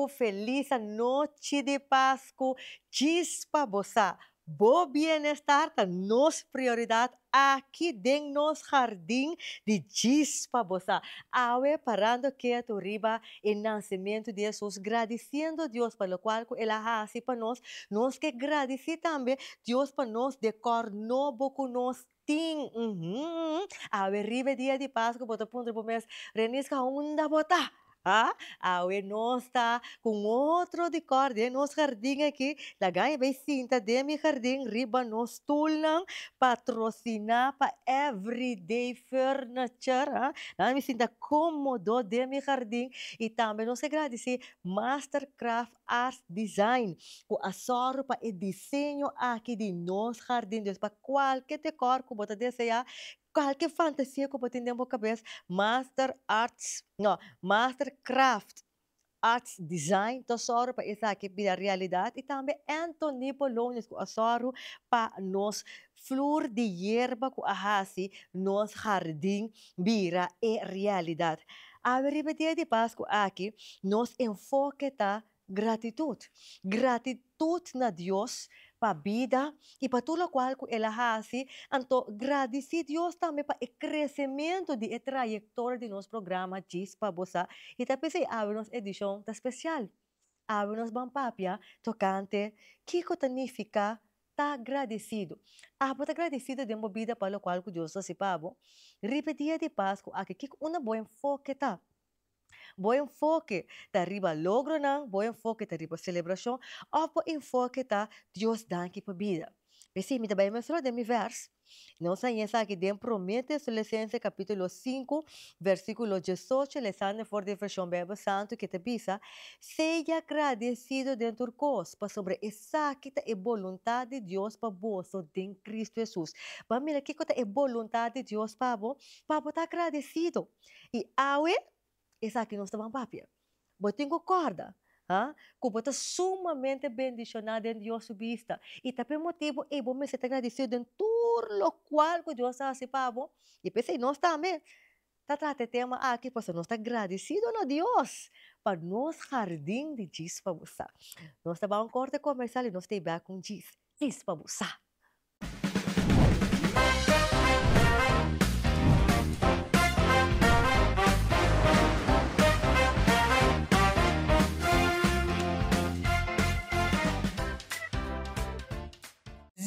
Felis anochi di Pasku. Djis pa bo sa, bo bienestar ta nos prioridat aki den nos hardin di Djis pa bo sa. Awe parando ketu riba e nasementu di Hesus, gradisiendo Dios pa lokual ku el a hasi pa nos, nos ke gradisí tambe Dios pa nos dekòr nobo ku nos tin. Uhum. Awe riba e dia di Pasku bo ta puntra bo mes, Renisca, unda bo ta? Ha? Awe nos ta ku un otro dikòr den nos hardin aki. Laga mi bai sinta den mi hardin riba nos stulnan patrosiná pa Everyday Furniture. Ha? Laga mi sinta kómodo den mi hardin. I tambe nos ke gradisí Mastercraft Arts Design ku a sòru pa e diseño aki di nos hardin. Dus pa kualke dekòr ku bo ta deseá, Kualke fantasia ku bo tin den bo kabes, Master Arts, no, Master Craft Arts Design ta sòru pa esaki bira realidat i tambe Anthony Polonius ku a sòru pa nos flur di yerba ku a hasi nos hardin bira e realidat. Awe riba dia di Pasku aki nos enfoke ta Gratitut. Gratitut na Dios pa bida i pa tur lokual ku el a hasi, anto gradisí Dios tambe pa e kresementu di e trayektoria di nos programa Djis pa Bo Sa i ta p'esei awe nos edishon ta spesial. Awe nos ban papia tokante kiko ta nifiká ta gradisidu. Abo ta gradisidu den bo bida pa lokual ku Dios a hasi pa bo? Riba e dia di Pasku aki kiko unda bo enfoke ta? Bo enfoke ta riba logronan, bo enfoke ta riba selebrashon òf bo enfoke ta Dios danki pa bida? P'esei mi ta bai mesora den mi vèrs. Nos haña esaki den Promé Tesalonisense kapítulo sinku, versíkulo diesocho, lesando for di e vershon Beibel Santu ke ta bisa, Sea gradesido den tur kos, pasobra esaki ta e boluntat di Dios pa boso den Kristu Hesus. Bo a mira kiko ta e boluntat di Dios pa bo? Pa bo ta agradesido. I awe, esaki nos ta ban papia. Bo tin ku kòrda, ha, ku bo ta sumamente bendishoná den Dios su bista. I ta p'e motibu ei bo mester ta gradisido den tur lokual ku Dios a hasi pa bo. I p'esei nos tambe ta trata e tema aki, pasobra nos ta gradisido na Dios pa nos hardin di djis pa bo sa. Nos ta bai un korte komersial i nos ta e bèk ku un djis, djis pa bo sa.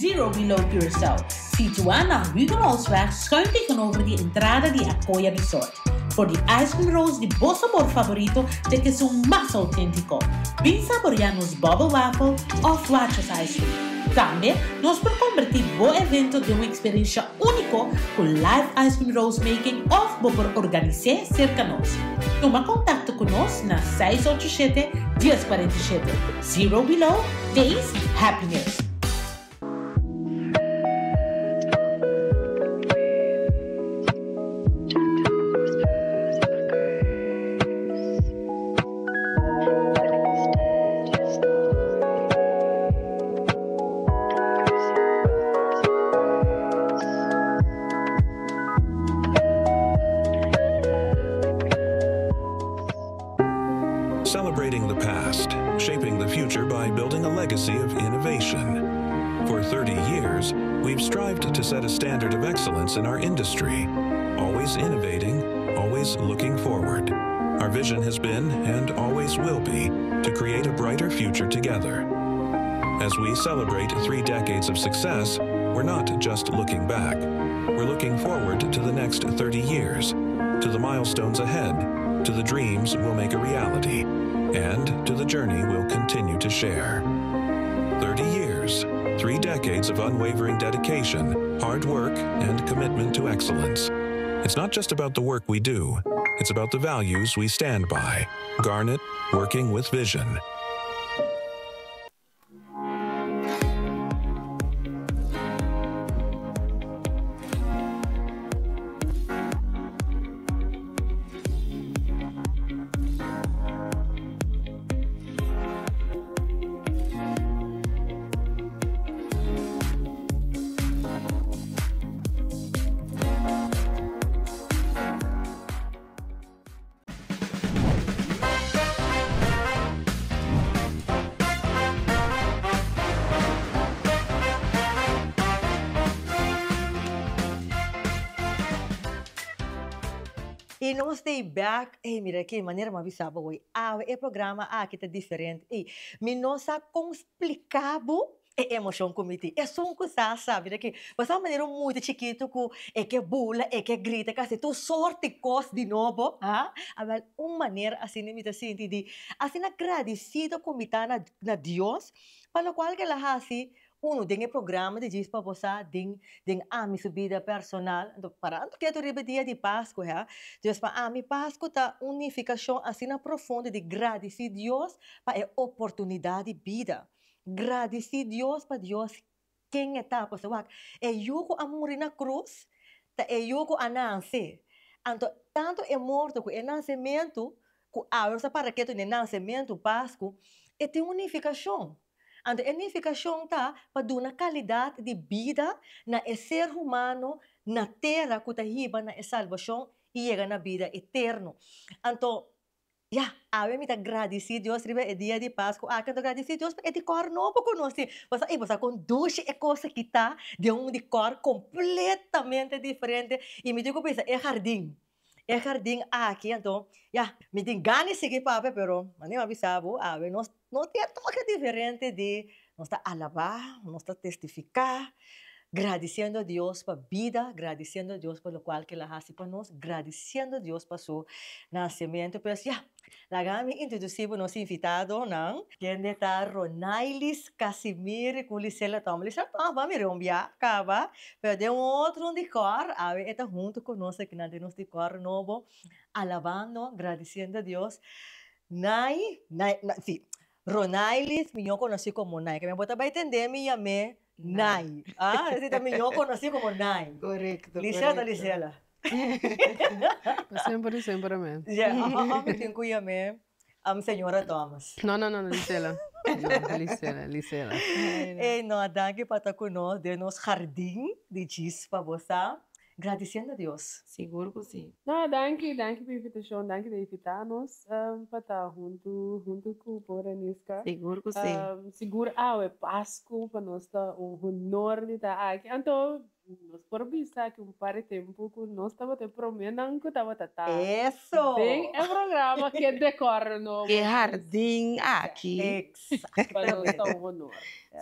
Zero Below Curaçao, situá na Hugenholtzweg schuin tegenover di entrada di Acoya Resort. For di ice cream rolls di bo sabor favorito te kesun mas auténtiko. Bin saboreá nos bubble wafel òf Watchers ice cream. Tambe nos por kombertí bo evento den un eksperensha úniko ku live ice cream rolls making òf bo por organis'é serka nos. Tuma kontakto ku nos na seis ocho shete, dies kuarenta i shete. Zero Below, Taste Happiness! Celebrating the past, shaping the future by building a legacy of innovation. For 30 years, we've strived to set a standard of excellence in our industry, always innovating, always looking forward. Our vision has been, and always will be, to create a brighter future together. As we celebrate three decades of success, we're not just looking back. We're looking forward to the next 30 years, to the milestones ahead, to the dreams we'll make a reality, and to the journey we'll continue to share. 30 years, three decades of unwavering dedication, hard work, and commitment to excellence. It's not just about the work we do, it's about the values we stand by. Garnet, working with vision. I nos ta bek. Ey, mira aki, manera mi a bisa bo hoy, awe e programa aki ta diferente. Ey, mi no sa kon splika bo e emocion ku mi tin. Esun ku sa sa. Mira aki, bo sa manera un mucha chikitu ku e ke bula, e ke grita, kasi tur sorti kos di nobo, ha? Awel, un manera asina mi ta sinti di asina gradisido ku mi ta na na Dios pa lokual ku el a hasi. Uno, den e programa di Djis pa Bo Sa den den ami su bida personal. Anto parando ketu riba e dia di Pasku hea. Dus pa ami Pasku ta un nifikashon asina profundo di gradisí Dios pa e oportunidat di bida. Gradisí Dios pa Dios ken e ta. Pasobra wak, e yu ku a muri na krus ta e yu ku a nanse. Anto tantu e morto ku e nansementu ku awe nos ta para ketu den e nansementu Pasku, e tin un nifikashon. Anto e nifikashon ta pa duna kalidat di bida na e ser humano na tera ku ta hiba na e salbashon i yega na bida eterno. Anto, ya, awe mi ta gradisí Dios riba e dia di Pasku aki, anto gradisí Dios pa e dikòr nobo ku nos tin. Bo sa, ey, bo sa kon dushi e kos aki ta den un dikòr kompletamente diferente i mi tin ku bisa e hardin. E jardin aki anto, ya, mi tin gana di sigui papia pero manera mi a bisa bo awe nos no tin e toke diferente di nos ta alabá, nos ta testifiká, gradisiendo Dios pa bida, gradisiendo Dios pa lokual ke el a hasi pa nos, gradisiendo Dios pa su nasementu. Pues ya, Laga mi introdusí bo nos invitadonan. Kende ta Ronailis Casimir ku Lisela Tom. Lisela Tom a mira un bia kaba, pero den un otro un dikòr, awe e ta huntu ku nos akinan den nos dikòr nobo, alabando, gradisiendo Dios. Nai, Nai, si, Ronailis mihó konosí komo Nai, ke mi bo ta bai tende mi yam'é Nai. Ah, esei ta mihó konosí komo Nai. Korekto, Lisela ta Lisela. Pa semper y semper amen. Ja, of mi tin cu yam'é señora Thomas. No, no, no, Lisela. No, Lisela, Lisela. Ey, no, danki pa ta cu nos den nos jardin di djis pa bo sa. Gradiciendo Dios. Sigur cu si. No, danki, danki pa invitacion, danki di invita nos pa ta huntu, huntu cu bo Reniska. Sigur cu si. Sigur awe Pascu pa nos ta un honor di ta aki. Anto Nos por bisa ki un par di tempu ku nos tabata e proménan ku tabata ta Eso! den e programa Ke Dekor Nobo. E hardin aki. Pa nos ta un honor.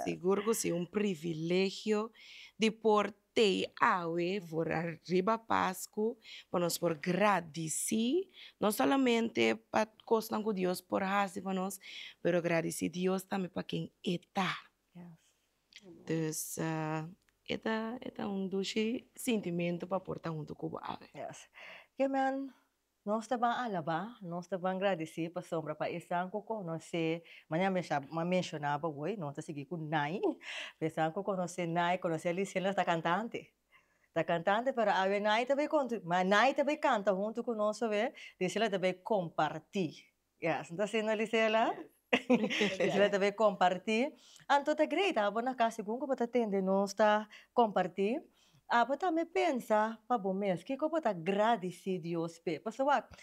Sigur ku si, un privilegio di por tei awe for ariba Pasku pa nos por gradisí no solamente pa kosnan ku Dios por hasi pa nos, pero gradisí Dios tambe pa ken e ta. Dus e ta e ta un dushi sintimentu pa por ta huntu ku bo awe. Yes. Ke men, nos ta ban alabá, nos ta ban gradisí pasobra pa esnan ku konosé, manera mi a menshoná bo hoy, nos ta sigui ku Nay, pa esnan ku konosé Nay, konosé Lisela ta kantante. Ta kantante pero awe Nay ta bai kontri, ma Nay ta bai kanta huntu ku nos awe, Lisela ta bai kompartí. Yes, no ta asina Lisela? Lisela ta bay comparti. Anto ta great, abo na cas segun cu bo ta tende nos ta comparti, abo tambe pensa pa bo mes kico bo ta gradici Dios p'e. Pasobra wak,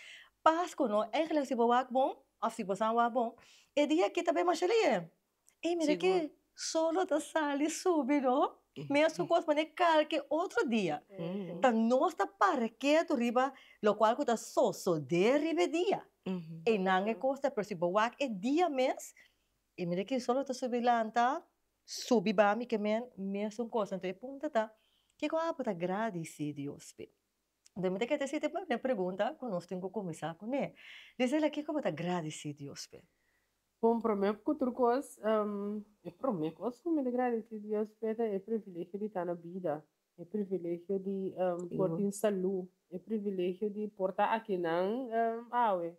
Pascu no, eigenlijk si bo wak bon of si bo san wak bon, e dia aki ta bay masha lie. Ey mira ke solo ta sali subi no, mesun kos manera kalke otro dia. Ta nos ta para ketu riba lokual ku ta sosodé riba e dia. Einan e kos ta, pero si bo wak e dia mes, e mira ke solo ta subi lanta, subi ba mi ke men mesun kos. Anto e punto ta, kiko abo ta gradisí Dios p'e? Anto mi ta kere ta e pregunta ku nos tin ku kuminsá kuné. Gisela, kiko bo ta gradisí Dios p'e? Bon, promé ku tur kos, e promé kos ku mi ta gradisí Dios p'e ta e privilegio di ta na bida, e privilegio di por tin salú, e privilegio di por ta akinan awe.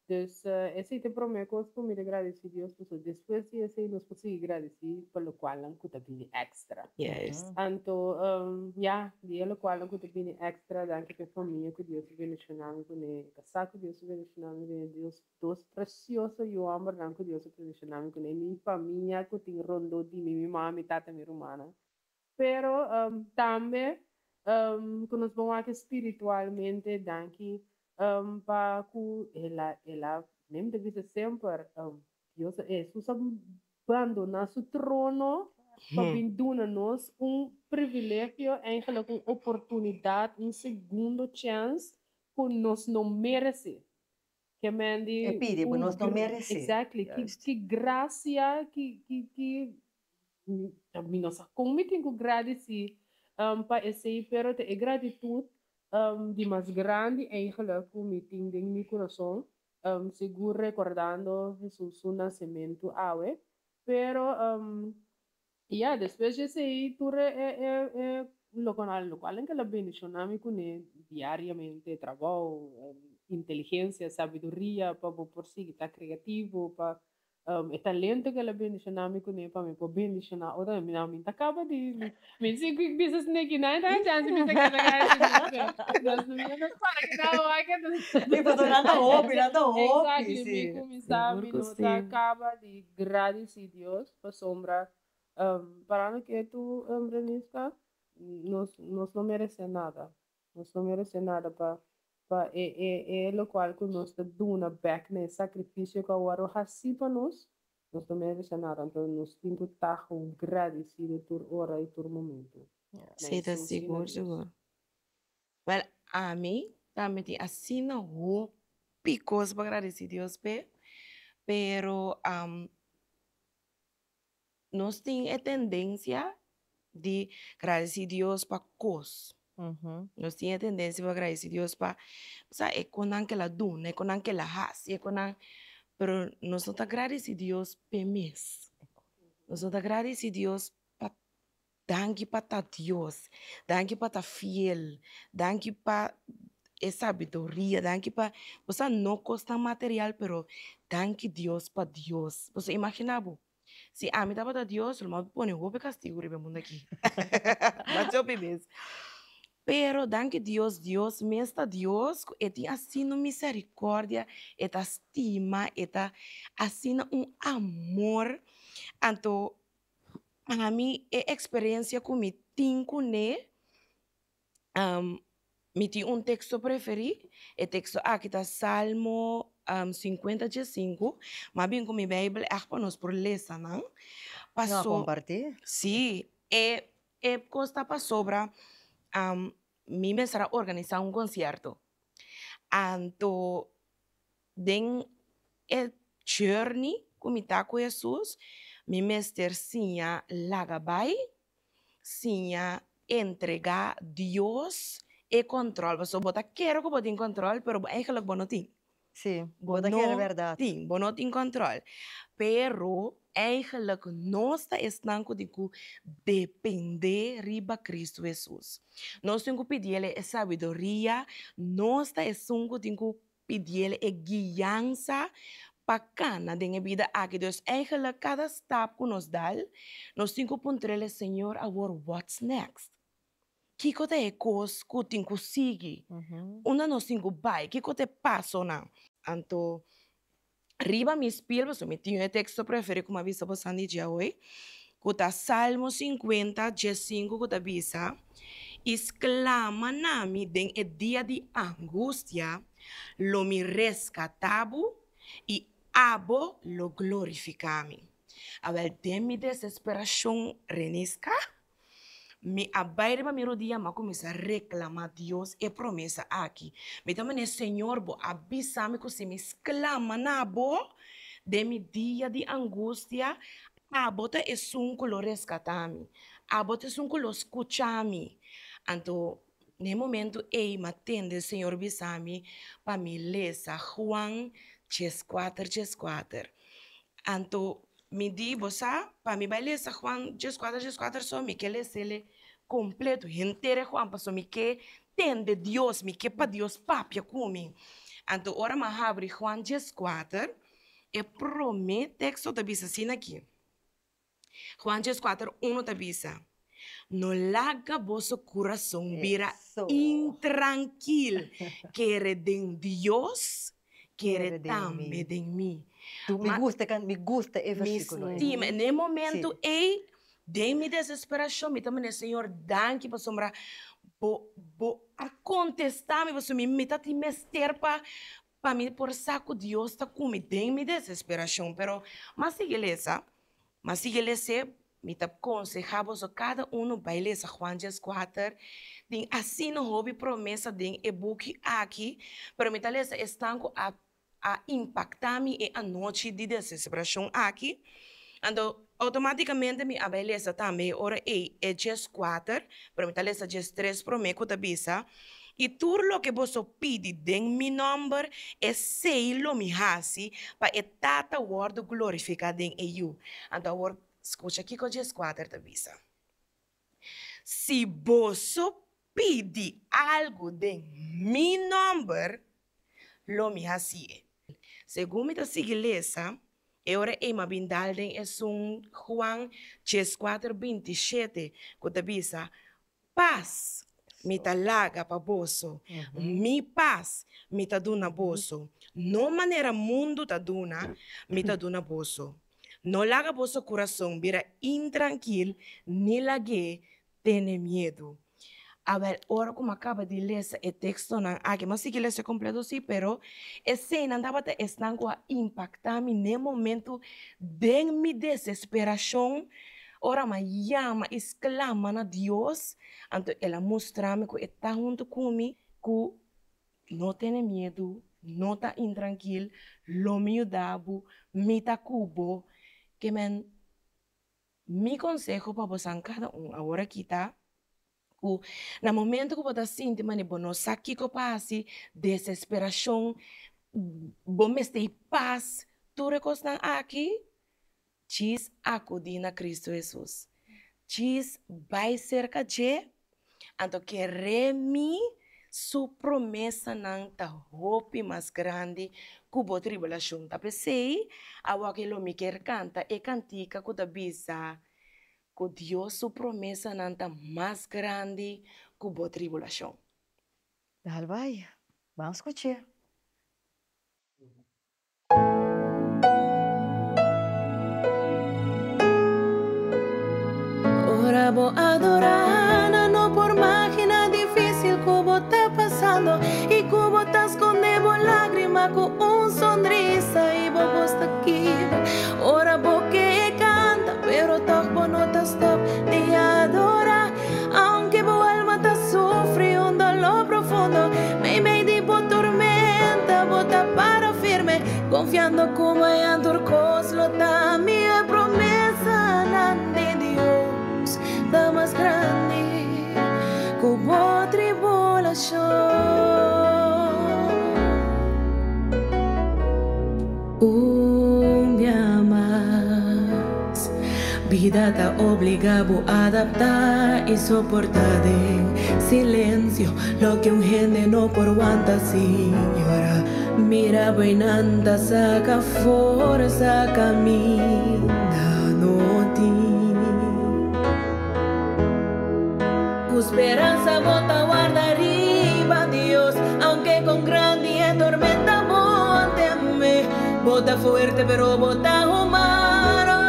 Dus esei ta e promé kos ku mi ta gradisí Dios pasobra despues di esei nos por sigui gradisí pa lokualnan ku ta bini èkstra. Anto, ya, di e lokualnan ku ta bini èkstra, danki pa e famia ku Dios a bendishoná mi kuné, e kasá ku Dios a bendishoná mi kuné, Dios Dos precioso yu hombernan cu Dios a bendiciona mi cune, mi famia cu tin rondó di mi, mi mama, mi tata, mi rumannan. Pero tambe cu nos bon wak spiritualmente, danki pa cu el a, el a, mi ta bisa semper, Dios, Jesus a bandona su trono pa bin duna nos un privilegio, eigenlijk un oportunidad, un segundo chance. ku nos no meresé. Ke men di E pidi ku un nos no meresé. Exactly. Ki Juist. ki grasia, ki ki ki mi no sa kon mi tin ku gradisí pa esei, pero ta e gratitut di mas grandi eigenlijk ku mi tin den mi kurason, sigur rekordando Hesus su nasementu awe. Pero ya, despues di esei tur e e e lokual lokual ke el a bendishoná mi kuné diariamente, trabou, inteligensia, sabiduria pa bo por sigui ta kreativo, pa e talento ku el a bendishoná mi kuné pa mi por bendishoná otro. Mi mi ta kaba di mi si bisa sneki nan ta chance bisa keda dus mi no ta para keda wak. Mi pasobra nan ta hopi, nan ta hopi, Exactly, mi si. kuminsá Sigur mi ku no ta si. kaba di gradisí Dios pasobra parando ketu Breniska nos nos no meresé nada. Nos no meresé nada pa pa e e e lokual ku nos ta duna bèk na e sakrifisio ku a wòrdu hasí pa nos, nos no meresé nada. Anto nos tin ku ta gradisido tur ora i tur momento. Na Sí, ta Hesus i na sigur, Dios. sigur. Wèl, ami tambe tin asina hopi kos pa gradisí Dios p'e, pero nos tin e tendensia di gradisí Dios pa kos. Nos tin e tendensia pa gradisí Dios pa, sa, e konan ku el a duna, e konan ku el a hasi, e konan, pero nos no ta gradisí Dios p'e mes. Nos no ta gradisí Dios pa danki pa ta Dios, danki pa ta fiel, danki pa e sabiduria, danki pa, bo sa, no kosnan material, pero danki Dios pa Dios. Bo sa imaginá bo, si ami tabata Dios, lo mi a pone hopi kastigu riba e mundu aki. Mas hopi bes. Pero danki Dios, Dios mes ta Dios, ku e tin asina un miserikòrdia, e ta stima, e ta asina un amor. Anto ami e eksperensia ku mi tin kuné, mi tin un teksto preferí, e teksto aki ta Salmo 55, m'a bin ku mi Beibel ègt pa nos por lesa nan. No a Paso, kompartí. sí, e e kos ta pasobra mi mester a organisá un konsierto. Anto den e journey ku mi ta ku Hesus, mi mester siña laga bai, siña entregá Dios e kòntròl. Pasobra bo ta kere ku bo tin kòntròl, pero eigenlijk bo no tin. Sí, Bo bo ta kere no bèrdat. tin, bo no tin kòntròl. Pero eigenlijk nos ta esnan ku tin ku dependé riba Kristu Hesus. Nos tin ku pidiel e sabiduria, nos ta esun ku tin ku pidiel e guiansa pa kana den e bida aki. Dus eigenlijk kada stap ku nos dal, nos tin ku puntr'el, Señor, awor what's next? Kiko ta e kos ku tin ku sigui? Unda nos tin ku bai? Kiko ta e pasonan? Anto riba mi spiel, pasobra mi tin e teksto preferí ku mi a bisa boso di dje awe, ku ta Salmo 50, 15 ku ta bisa, I sklama na mi den e dia di angustia, lo mi reskatá bo i abo lo glorifiká mi. Awèl, den mi desesperashon, Reniska, mi a bai riba mi rudia, mi a kuminsá reklamá Dios e promesa aki. Mi ta manera, Señor, bo a bisa mi ku si mi sklama na bo den mi dia di angustia, abo ta esun ku lo reskatá mi, abo ta esun ku lo skucha mi. Anto, na e momento ei, mi a tende Señor bisa mi pa mi lesa Juan 14, 14. Anto, mi di, bo sa, pa mi bai lesa Juan 14, 14 so, mi ke les'é kompleto, henter Juan, pasobra mi ke tende Dios, mi ke pa Dios papia ku mi. Anto, ora mi a habri Juan 14, e promé teksto ta bisa asina aki. Juan 14, 1 ta bisa, No laga boso kurason bira Eso. intrankil, kere den Dios, kere Kere den tambe mi. den mi. Tu, mi gusta, mi gusta e Mi versíkulo ei. stima. Na e momento ei, den mi desesperashon, mi ta manera, Señor, danki pasobra bo bo a kontestá mi, pasobra mi mi ta tin mester pa pa mi por sa ku Dios ta ku mi den mi desesperashon. Pero m'a sigui lesa, m'a sigui les'é. Mi ta konsehá boso kada unu bai lesa Juan 14. Tin asina hopi promesa den e buki aki, pero mi ta lesa esnan ku a impaktá mi e anochi di desesperashon aki. Anto, outomátikamente mi a bai lesa tambe e ora ei e 14, pero mi ta lesa 13 promé ku ta bisa, I tur loke boso pidi den mi nòmber, esei lo mi hasi, pa e Tata wòrdu glorifiká den e Yu. Anto awor skucha kiko 14 ta bisa, Si boso pidi algu den mi nòmber, lo mi hasié. Segun mi ta sigui lesa, e ora ei mi a bin dal den esun Juan 14, 27 ku ta bisa, Pas mi ta laga pa boso, mi pas mi ta duna boso, no manera mundu ta duna mi ta duna boso. No laga boso kurason bira intrankil ni lag'é tene miedu. Awel, ora ku mi a kaba di lesa e tekstonan aki, mi a sigui lesa kompleto sí, pero eseinan tabata esnan ku a impaktá mi n'e momentu den mi desesperashon. Ora mi a yama i sklama na Dios, anto el a mustra mi ku e ta huntu ku mi, ku no tene miedu, no ta intrankil, lo mi yuda bo, mi ta ku bo. Ke men, mi konseho pa bosan kada un awor aki ta ku na momento ku bo ta sinti manera bo no sa kiko pa hasi, desesperashon, bo mester e pas, tur e kosnan aki, Djis akudí na Kristu Hesus. Djis bai serka dje, anto keré mi su promesanan ta hopi mas grandi ku bo tribulashon. Ta p'esei awor lo mi kier kanta e kantika ku ta bisa ku Dios su promesanan ta mas grandi ku bo tribulashon. Dal bai, ban skuch'é. Ora bo adorá nan no por magina difícil ku bo ta pasando i ku bo ta skonde bo lágrima ku un sonrisa i bo bos ta kibra ora bo ke kanta pero tòg bo no ta stòp di adorá aunke bo alma ta sufri un doló profundo meimei di bo tormenta bo ta para firme confiando cu mañan tur cos lo ta mihor. Promesanan di Dios ta mas grandi cu bo tribulacion. Un bia mas, bida ta obliga bo adapta y soporta den silencio loke un hende no por wanta sin yora. Mira bo einan ta saca forsa caminda no tin. Cu speransa bo ta warda riba Dios, aunke con grandi e tormenta bo a teme. Bo ta fuerte pero bo ta humano,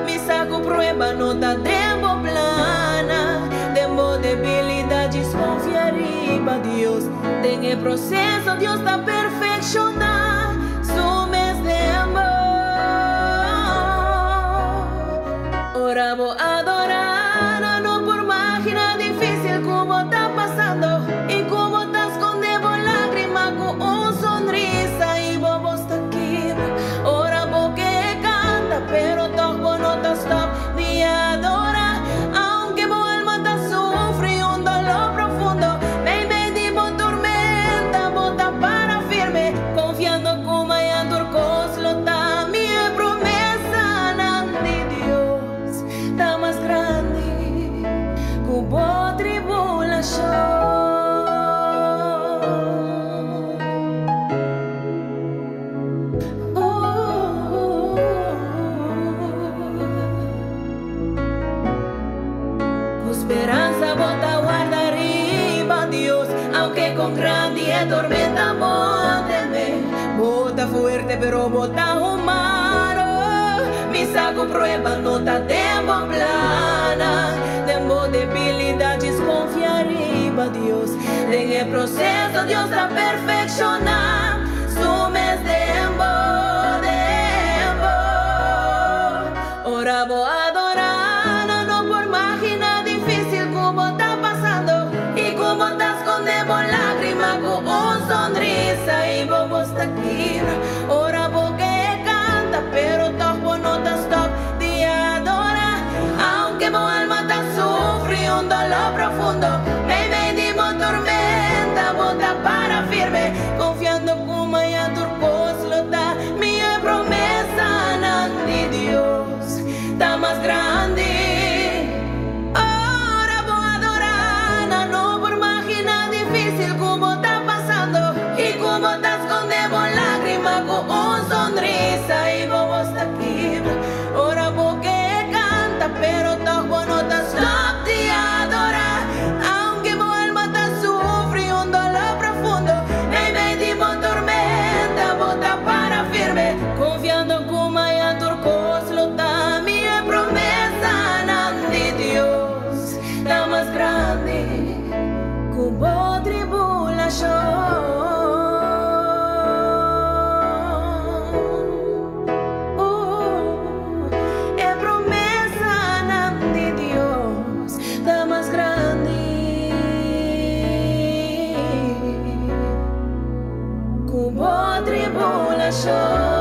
mi sa cu prueba no ta den bo plana. Den bo debilidad djis confia riba Dios, den e proceso Dios ta perfecciona su mes den bo. Ora bo adora nan no por magina dificil cu bo ta pasando y cu bo ta sconde bo lagrima cu un sonrisa y bo bos ta kibra ora bo ke canta pero tog bo no ta stop di adora aunke bo alma ta sufri un dolor profundo meimei di bo tormenta bo ta para firme confiando cu mañan tur cos lo ta mihor. Promesanan di Dios ta mas grandi ku bo tribulashon. Ku speransa bo ta warda riba Dios, aunke kon grandi e tormenta bo teme. Bo ta fuerte pero bo ta humano, mi sa ku prueba no ta den bo plana. Den bo debilidad djis konfia riba Dios, den e proseso Dios ta perfekshoná su mes den bo, den bo. Ora bo adorá. un dolor profundo. Meimei di bo tormenta, bo ta para firme, confiando cu maña tur cos lo ta mihó. E promesanan di Dios ta mas grandi. Ora bo adora, nan no por imagina dificil cu bo ta pasando y cu bo ta sconde bo lagrima cu un sonrisa y bo voz ta kibra. Ora bo ke canta, pero toch bo no ta stop di adora. Aunke bo alma ta sufri un dolor profundo, meimei di bo tormenta, bo ta para firme, confiando cu maña tur cos lo ta mihó. E promesanan di Dios ta mas grandi cu bo tribulacion. E promesanan di Dios ta mas grandi cu bo tribulacion.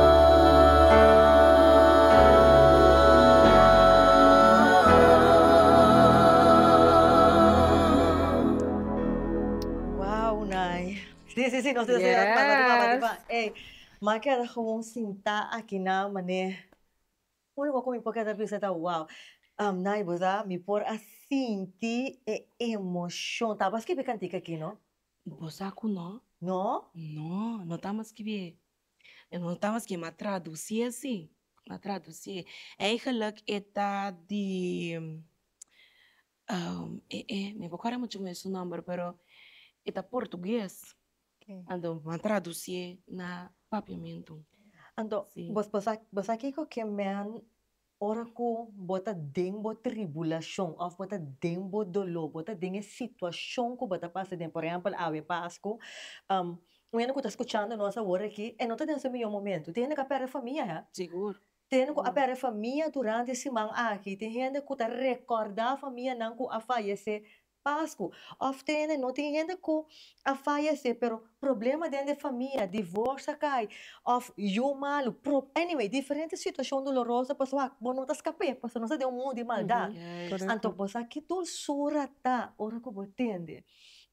Wow, Nay. Si, nos Ey, m'a keda gewoon sinta aki na mane. Único cu mi por keda bisa ta wow. Nay, bo sa, mi por a sinti e emocion. Tabata skibi cantica aki, no? Bo sa cu no. No? No, no tabata skibi. No tabata skibi, m'a traduci asina. M'a traduci. Eigenlijk e ta di mi por acorda mucho su nomber, pero e ta portugues. Anto m'a traduci na papiamento. Anto, bo sa kico ke men ora cu bo ta den bo tribulacion of bo ta den bo dolor, bo ta den e situacion cu bo ta pasa den, por ehempel, awe Pascu, un hende cu ta scuchando nos awor aki, e no ta den su mihor momento. Tin hende cu a perde famia, he? Sigur. Tin hende cu a perde famia durante e siman aki. Tin hende cu ta recorda famianan cu a fayece Pascu. Of tin hende, no tin hende cu a fayece, pero problema den de famia, divorcio a cay, of yu malo, anyway, diferente situacion doloroso, pasobra bo no ta scape, pasobra nos ta den un mundo di maldad. Anto bo sa ki dulzura ta ora cu bo tende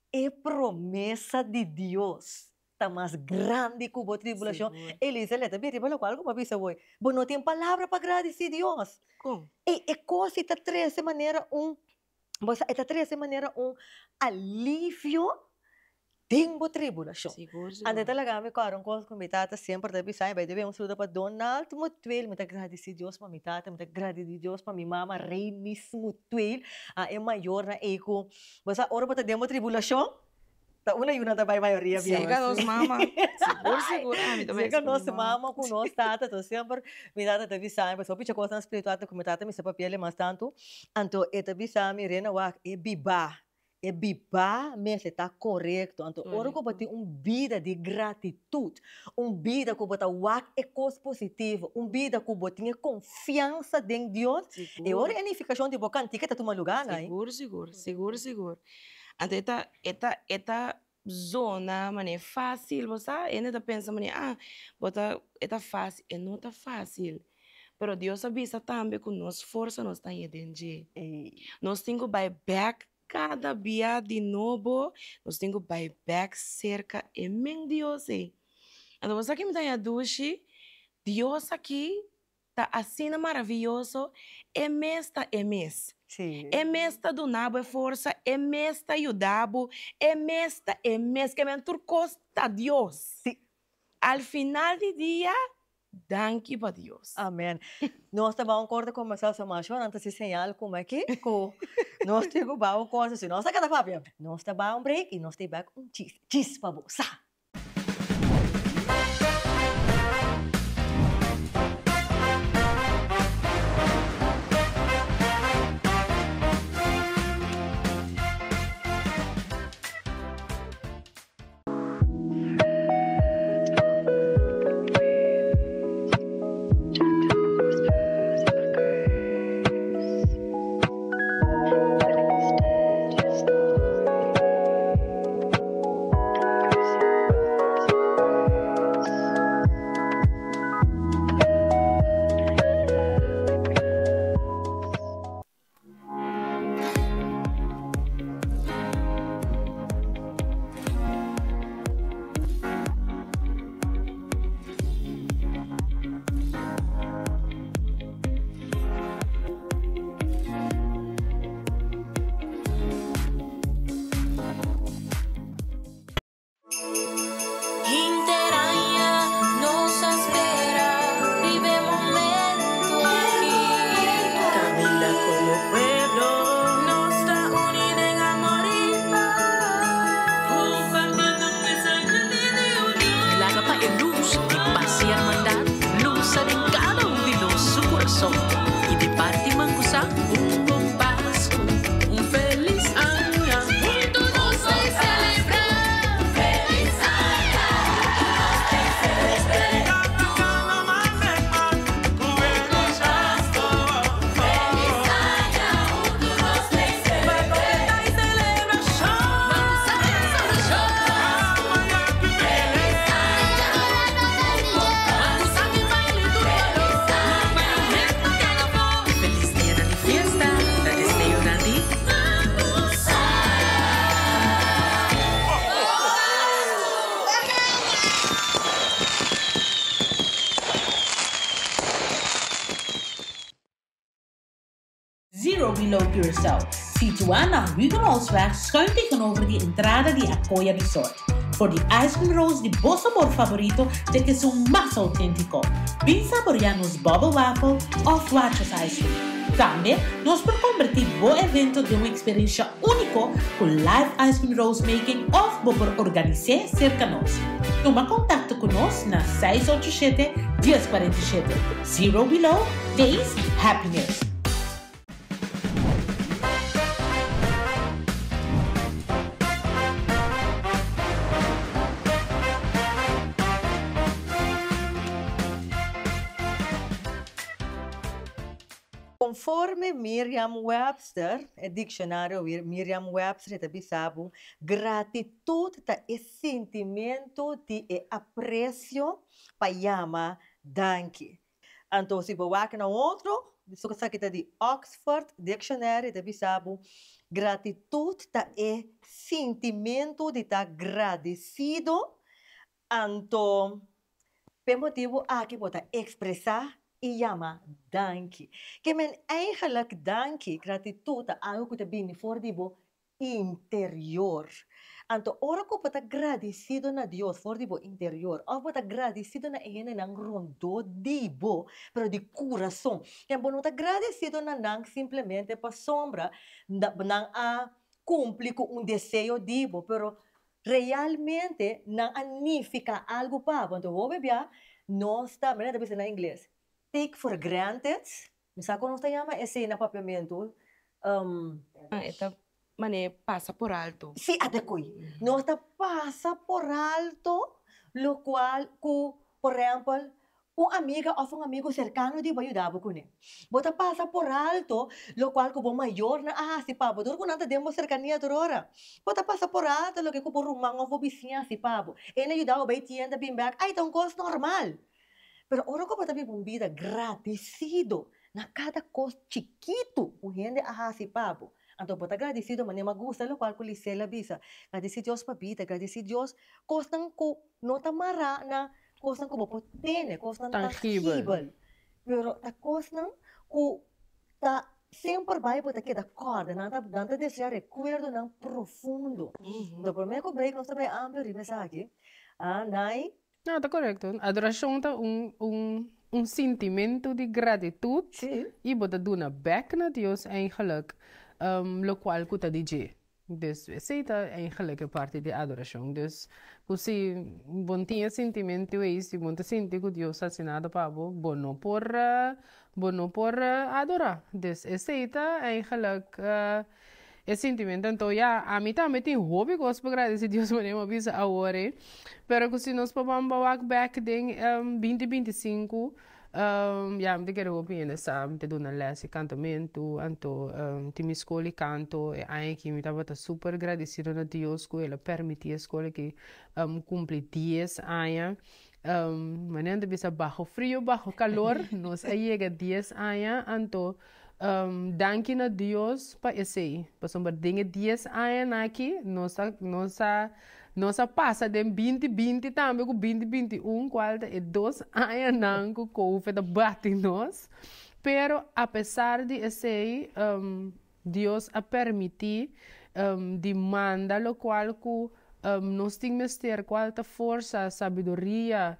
e promesa di Dios ta mas grandi cu bo tribulacion. Elisa le ta bira riba locual cu bo a bisa hoy. Bo no tin palabra pa gradici Dios. Con? E cos ta trece manera un, bo sa, e ta trece manera un alivio den bo tribulacion. Anto e ta laga mi cora un cos cu mi tata semper ta bisa mi, bay debe un saludo pa Donald Mutueel, mi ta gradici Dios pa mi tata, mi ta gradici Dios pa mi mama Reinis Mutueel, a e mayornan ey cu, bo sa, ora bo ta den bo tribulacion, ta una y una ta bay mayoria bia. Sega nos mama, sigur sigur ami ta bay Sega nos mama cu nos tata, to semper mi tata ta bisa mi, pasobra picha cosnan spiritual ta cu mi tata mi sa papia mas tanto, anto e ta bisa mi, Rena wak, e biba, e biba mester ta corecto, anto ora cu bo tin un bida di gratitud, un bida cu bo ta wak e cos positivo, un bida cu bo tin e confiansa den Dios, e ora e nificacion di bo cantica ta tuma lugar na. Sigur sigur, sigur sigur. Anto e ta e ta e ta zona manera facil, bo sa? Hende ta pensa manera, ah, bo ta e ta facil, e no ta facil. Pero Dios a bisa tambe cu nos forsa nos ta haña den dje. Nos tin cu bay bek cada bia di nobo, nos tin cu bay bek cerca e men Dios ey. Anto bo sa ki mi ta haña dushi? Dios aki ta asina maraviyoso, e mes ta e mes. E mes ta duna bo e forsa, e mes ta yuda bo, e mes ta e mes. Ke men tur kos ta Dios. Al final di dia, danki pa Dios. Amen. Nos ta bao un korte komersial so masho nan ta hasi señal kuma aki ku nos tin ku bao un korte si nos ta keda papia. Nos ta bao un break i nos ta bek un chis chis pa bo sa. Below Curaçao, situá na Hugenholtzweg schuin tegenover di entrada di Acoya Resort. For di ice cream rolls di bo sabor favorito te ku esun mas outéntiko. Bin saboreá nos bubble waffle òf Watchers ice cream. Tambe nos por kombertí bo evento den un eksperensha úniko ku live ice cream rolls making òf bo por organis'é serka nos. Tuma kontakto ku nos na seis ocho shete, dies kuarenta i shete. Zero Below, Taste Happiness. Konforme Merriam-Webster, e dikshonario Merriam-Webster ta bisa bo, gratitut ta e sintimentu di e apresio pa yama danki. Anto si bo wak na otro, su esaki ta di Oxford Dictionary, ta bisa bo, gratitut ta e sintimentu di ta gradesido, anto p'e motibu aki bo ta ekspresá i yama danki. Ke men eigenlijk danki, gratitut ta algu ku ta bini for di bo interior. Anto ora ku bo ta gradisido na Dios for di bo interior òf bo ta gradisido na e hendenan rondó di bo, pero di kurason, ken bo no ta gradisido na nan simplemente pasobra nan a kumpli ku un deseo di bo, pero realmente nan a nifiká algu pa bo. Anto hopi bia nos ta, manera ta bisa na ingles, take for granted. Mi sa kon nos ta yama esei na papiamentu. E ta manera pasa por alto. Sí, adecuy. Nos ta pasa por alto locual cu, por ehempel, un amiga of un amigo cercano di bo a yuda bo cune. Bo ta pasa por alto locual cu bo mayornan a haci pa bo dor cu nan ta den bo cercania tur ora. Bo ta pasa por alto loke cu bo ruman of bo bisiña a haci pa bo. El a yuda bo bay tienda bin bek, ay ta un cos normal. Pero ora ku bo ta biba un bida gradisido na kada kos chikitu ku hende a hasi pa bo, anto bo ta gradisido manera mi a gusta lokual ku Lisel a bisa, gradisi Dios pa bida, gradisi Dios kosnan ku no ta mará na kosnan ku bo por tene, kosnan tangibel, pero ta kosnan ku ta semper bai bo ta keda kòrda, nan ta nan ta desea rekuerdonan profundo. Anto promé ku break nos ta bai amplia riba esaki, a Nay. No, ta korekto. Adorashon ta un un un sintimentu di gratitut i bo ta duna bèk na Dios eigenlik lokual ku ta di dje. Dus esei ta eigenlik e parti di adorashon. Dus ku si bo no tin e sintimentu ei, si bo no ta sinti ku Dios a hasi nada pa bo, bo no por bo no por adorá. Dus esei ta eigenlik E sintimento anto ya, ami tambe tin hopi cos pa gradeci Dios manera mi a bisa awor ey, pero cu si nos por ban wak bek den binti binti sinku, ya mi ta kere hopi hende sa mi ta duna les di cantamento, anto tin mi scol di canto, e aña aki mi tabata super gradecido na Dios cu el a permiti e scol aki cumpli dies aña, manera nan ta bisa bajo frio bajo calor nos a yega dies aña anto Danki na Dios pa esei, pasobra den e dies añanan aki nos a nos a nos a pasa den binti binti tambe ku binti binti un kual ta e dos añanan ku covid a bati nos, pero apesar di esei Dios a permití di manda lokual ku nos tin mester kual ta forsa, sabiduria,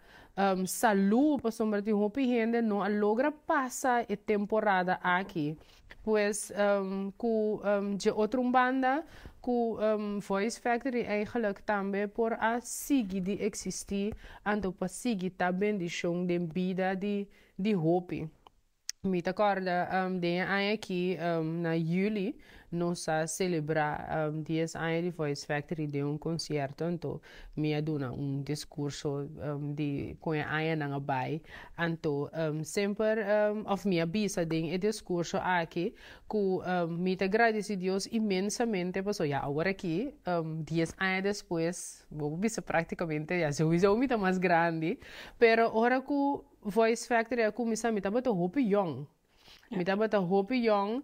Salú, pasobra tin hopi hende no a logra pasa e temporada aki. Pues ku dje otro un banda ku Voice Factory eigenlijk tambe por a sigui di eksistí anto pa sigui ta bendishon den bida di hopi. Mi ta kòrda den e aña aki na yüli nos a selebrá dies aña di Voice Factory den un konsierto anto mi a duna un diskurso di kon e añanan a bai anto semper òf mi a bisa den e diskurso aki ku mi ta gradisí Dios inmensamente pasobra ya awor aki dies aña despues bo por bisa práktikamente ya souiso mi ta mas grandi pero ora ku Voice Factory a kuminsá mi tabata hopi yòn. Mi tabata hopi yong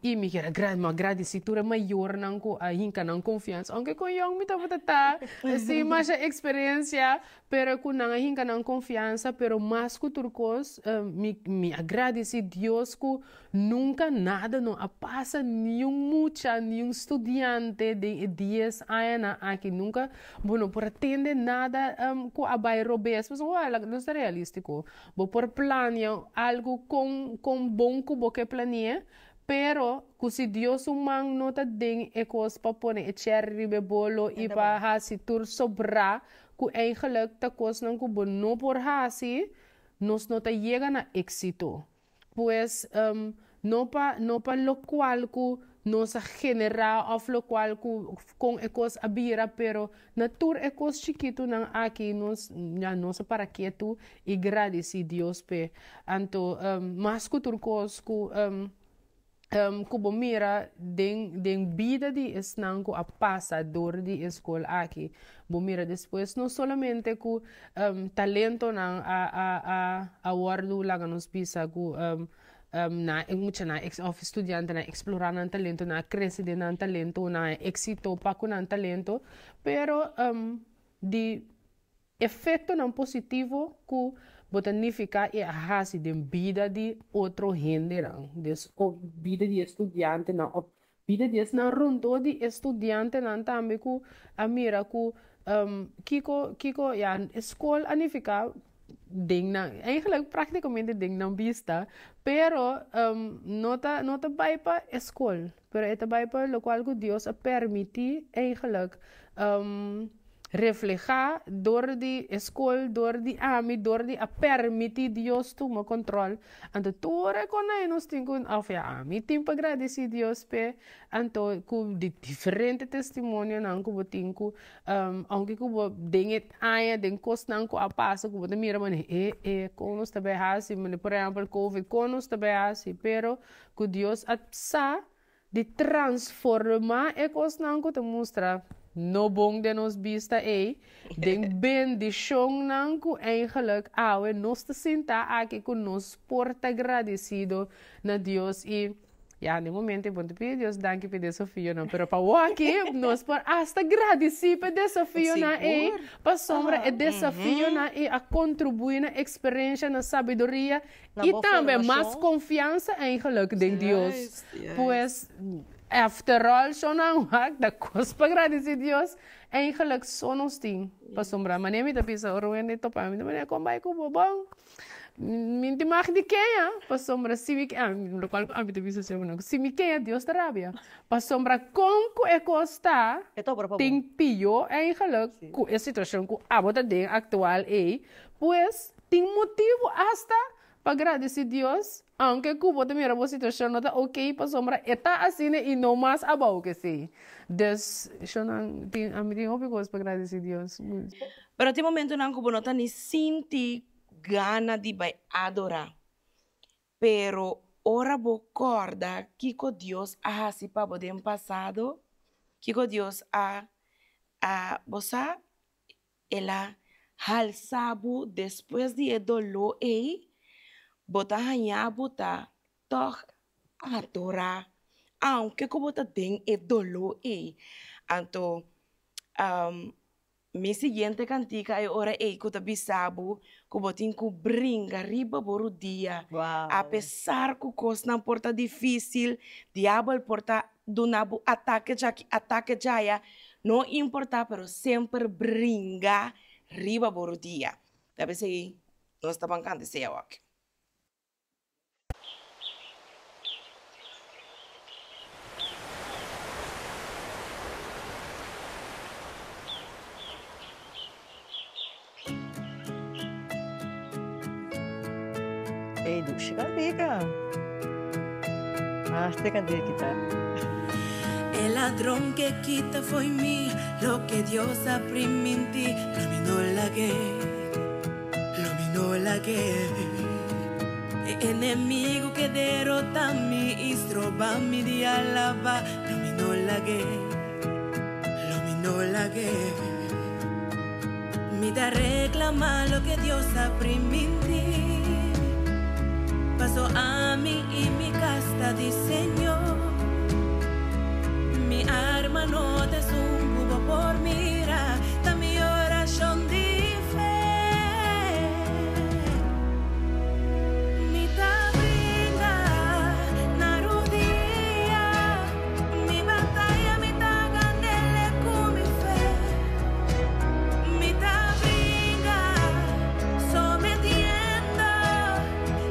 i mi kier a mi a gradisí tur e mayornan ku a hinka nan konfiansa. Ounke kon yong mi tabata ta, sin masha eksperensia, pero ku nan a hinka nan konfiansa. Pero mas ku tur kos mi mi a gradisí Dios ku nunka nada no a pasa niun mucha, niun studiante den e dies añanan aki. Nunka bo no por a tende nada ku a bai robes. Pasobra wak nos ta realístiko. Bo por plania algu kon kon bon ku bo ke plania, pero ku si Dios su man no ta den e kos pa pone e cherry riba e bolo i pa hasi tur sobrá ku eigenlijk ta kosnan ku bo no por hasi, nos no ta yega na éksito. Pues, no pa no pa lokual ku nos a generá òf lokual ku kon e kos a bira, pero na tur e kos chikitunan aki nos ya nos a para ketu i gradisí Dios p'e. Anto mas ku tur kos ku ku bo mira den den bida di esnan ku a pasa dor di e skol aki, bo mira despues no solamente ku talentonan a a a a wòrdu laga nos bisa ku nan e muchanan òf studiantenan a eksplorá nan talento, nan a krese den nan talento, nan a éksito pa ku nan talento, pero di Efektonan positivo ku bo ta nifiká i a hasi den bida di otro hendenan, des òf bida di e studiantenan òf bida di esnan rondó di e studiantenan tambe ku a mira ku kiko kiko ya e skol a nifiká den nan eigenlijk praktikamente den nan bista pero no ta no ta bai pa e skol pero e ta bai pa lokual ku Dios a permití eigenlijk Reflehá dor di e skol, dor di ami, dor di a permití Dios tuma kontrol. Anto tur e konai nos tin ku, òf ya ami tin pa gradisí Dios p'e. Anto ku di diferente testimonionan ku bo tin ku, ounke ku bo den e aña, den kosnan ku a pasa ku bo ta mira manera e e kon nos ta bai hasi, manera por ehèmpel covid, kon nos ta bai hasi, pero ku Dios a sa Di transformá e kosnan ku ta mustra no bon den nos bista ei, den bendishonnan ku eigenlijk awe nos ta sintá aki ku nos por ta gradisido na Dios i ya den momento e bon ta pidi Dios danki pa e desafionan pero pa awor nos por asta gradisí pa e desafionan ei pasobra e desafionan ei a kontribuí na eksperensha na sabiduria Na I bo tambe mas formashon. konfiansa eigenlijk den Dios. Juist, juist. Pues, after all, shonnan wak ta kos pa gradisí Dios. Eigenlijk so nos tin. Pasobra manera mi ta bisa ora un hende topa mi, ta manera kon bai ku bo? Bon, mi tin mag di keña. Pasobra si mi ke, lokual ku ami ta bisa semper, si mi keña Dios ta rabia. Pasobra kon ku e kos ta, E ta obra pa bo. tin pió eigenlijk ku e situashon ku abo ta den aktual ei. Pues, tin motibu asta pa gradisí Dios, aunke ku bo ta mira bo situashon no ta oké, pasobra e ta asina i no mas abou ke esei. Dus, shonnan, tin, ami tin hopi kos pa gradisí Dios. Pero tin momentonan ku bo no ta ni sinti gana di bai adorá. Pero ora bo kòrda kiko Dios a hasi pa bo den pasado, kiko Dios a, a, bo sa, El a halsa bo despues di e doló ei, bo ta haña bo ta tòg adorá, aunke ku bo ta den e doló ei. Anto, mi siguiente kantika e ora ei ku ta bisa bo ku bo tin ku bringa riba bo rudia, apesar ku kosnan por ta difísil, diabel por ta duna bo atake djaki, atake djaya, no importa pero semper bringa riba bo rudia. Ta p'esei nos ta ban kanta esei awor. Ey dushi cantica. Basta cantica kita. E ladron ke kita fo'i mi loke Dios a priminti lo mi no lag'é, lo mi no lag'é. E enemigu ke derota mi i stroba mi di alaba lo mi no lag'é, lo mi no lag'é. Mi ta reclama loke Dios a primintí. Paso ami i mi kas ta di Señor. Mi arma no ta esun ku bo por mira, ta mi orashon di fe. Mi ta bringa na rudia, mi bataya mi ta gan'ele ku mi fe. Mi ta bringa sometiendo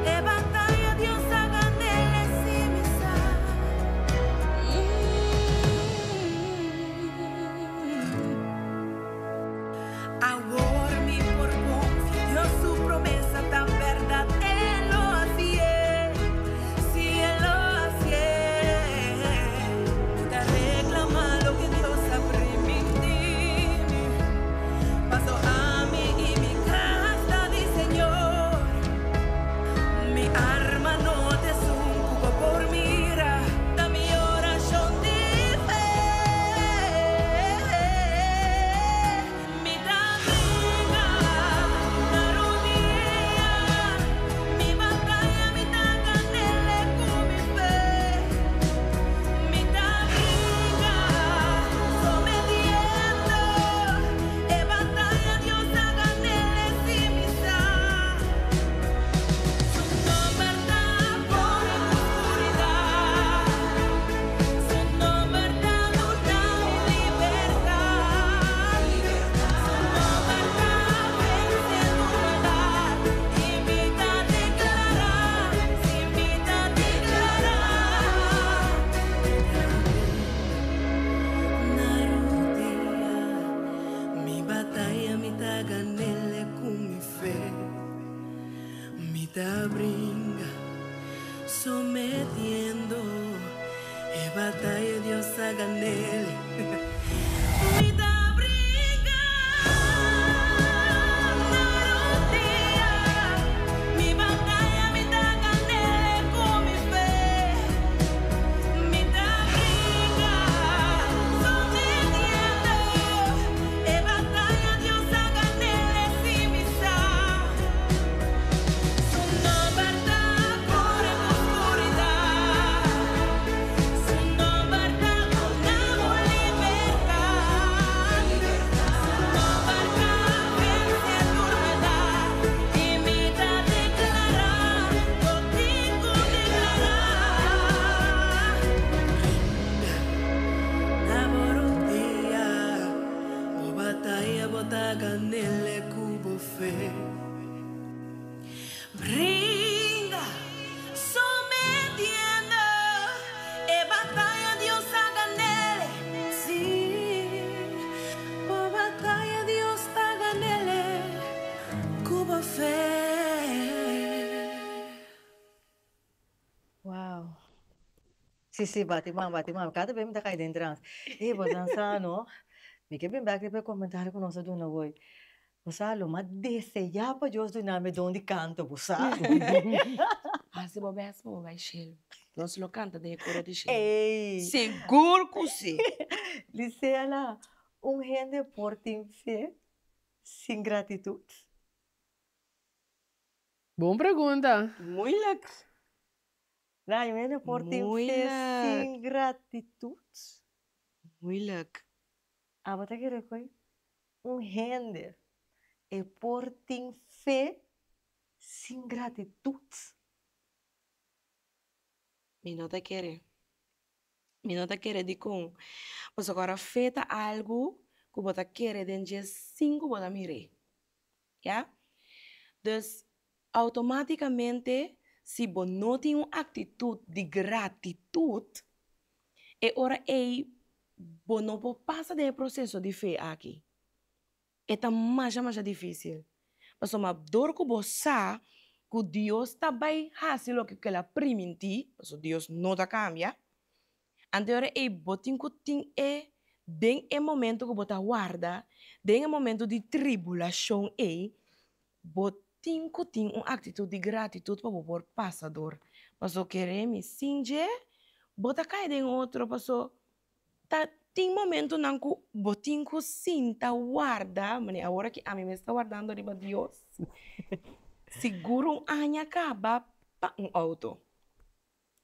e bataya Dios a gan'ele si mi sa. Awor mi por confia Dios su promesa ta berdad E lo hacié si E lo hacié Mi ta reclama loke Dios a primintimi Paso ami y mi cas ta di Señor Mi arma no ta esun cu bo por mira Ta mi oracion di fe Mi ta bringa na rudia Mi bataya mi ta gan'ele cu mi fe Mi ta bringa sometiendo e bataya Dios a gan'ele si mi sa Su nomber ta pone oscuridad Su nomber ta duna mi libertad Su nomber ta vence tur maldad Y mi ta declara, si mi ta declara Mi ta bringa na rudia Mi bataya mi ta gan'ele cu mi fe Mi ta bringa sometiendo e bataya Dios a gan'ele Mi ta bringa na rudia Mi bataya mi ta gan'ele cu mi fe Mi ta bringa sometiendo e bataya Dios a gan'ele si mi sa Su nomber ta core oscuridad Su nomber ta duna libertad Su nomber ta vence tur maldad Y mi ta declara, bo tin cu declara Bringa na bo rudia Bo bataya bo ta gan'ele cu bo fe Bringa sometiendo e bataya Dios a gan'ele Si bo bataya Dios ta gan'ele cu bo fe. Wow. Si, si, bati man, bati man. Kada bes mi ta kai den trans. Ey, bo san sa no? Mi ke bin bek riba e komentario ku nos a duna hoy. Bo sa lo mas deseá pa Dios duna mi don di kanto, bo sa. Hasi bo bes pa bo bai shelu. Nos lo kanta den e koro di shelu. Ey! Sigur ku si! Lisela, un hende por tin fe sin gratitut? Bon pregunta. Moeilijk. Na, un hende por tin fe sin gratitut? Moeilijk. Abo ta kere koe un hende e por tin fe sin gratitut? Mi no ta kere. Mi no ta kere dikon. Pasobra ora fe ta algu ku bo ta kere den dje sin ku bo ta mir'é. Ya? Dus automáticamente si bo no tin un actitud di gratitud, e ora ey bo no por pasa den e proceso di fe aki. E ta masha masha dificil. Pasobra dor cu bo sa cu Dios ta bay haci loke cu el a priminti, pasobra Dios no ta cambia, anto e ora ey bo tin cu tin e den e momento cu bo ta warda, den e momento di tribulacion ey, bo tin cu tin un actitud di gratitud pa bo por pasa dor. Paso kere mi, sin dje bo ta cay den otro, paso ta tin momentonan cu bo tin cu sinta warda, mane awor aki ami mes ta wardando riba Dios, sigur un aña caba. pa un outo.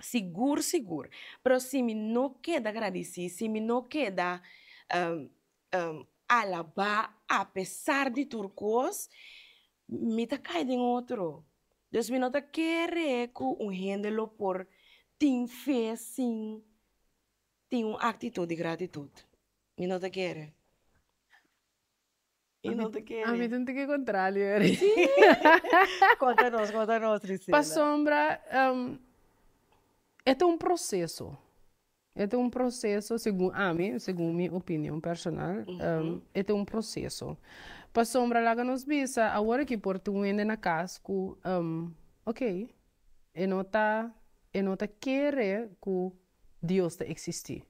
Sigur sigur. Pero si mi no keda gradisí, si mi no keda alabá apesar di tur kos, mi ta kai den otro. Dus mi no ta kere ku un hende lo por tin fe sin tin un aktitut di gratitut. Mi no ta kere. Mi no ta kere. Ami ta un tiki kontralio eri. Konta nos, konta nos, Trisela. Pasobra e ta un proseso. E ta un proseso, segun ami, segun mi opinion personal, e ta un proseso. Pasobra laga nos bisa, awor aki por tin un hende na kas ku, ok, e no ta, e no ta kere ku Dios ta eksistí.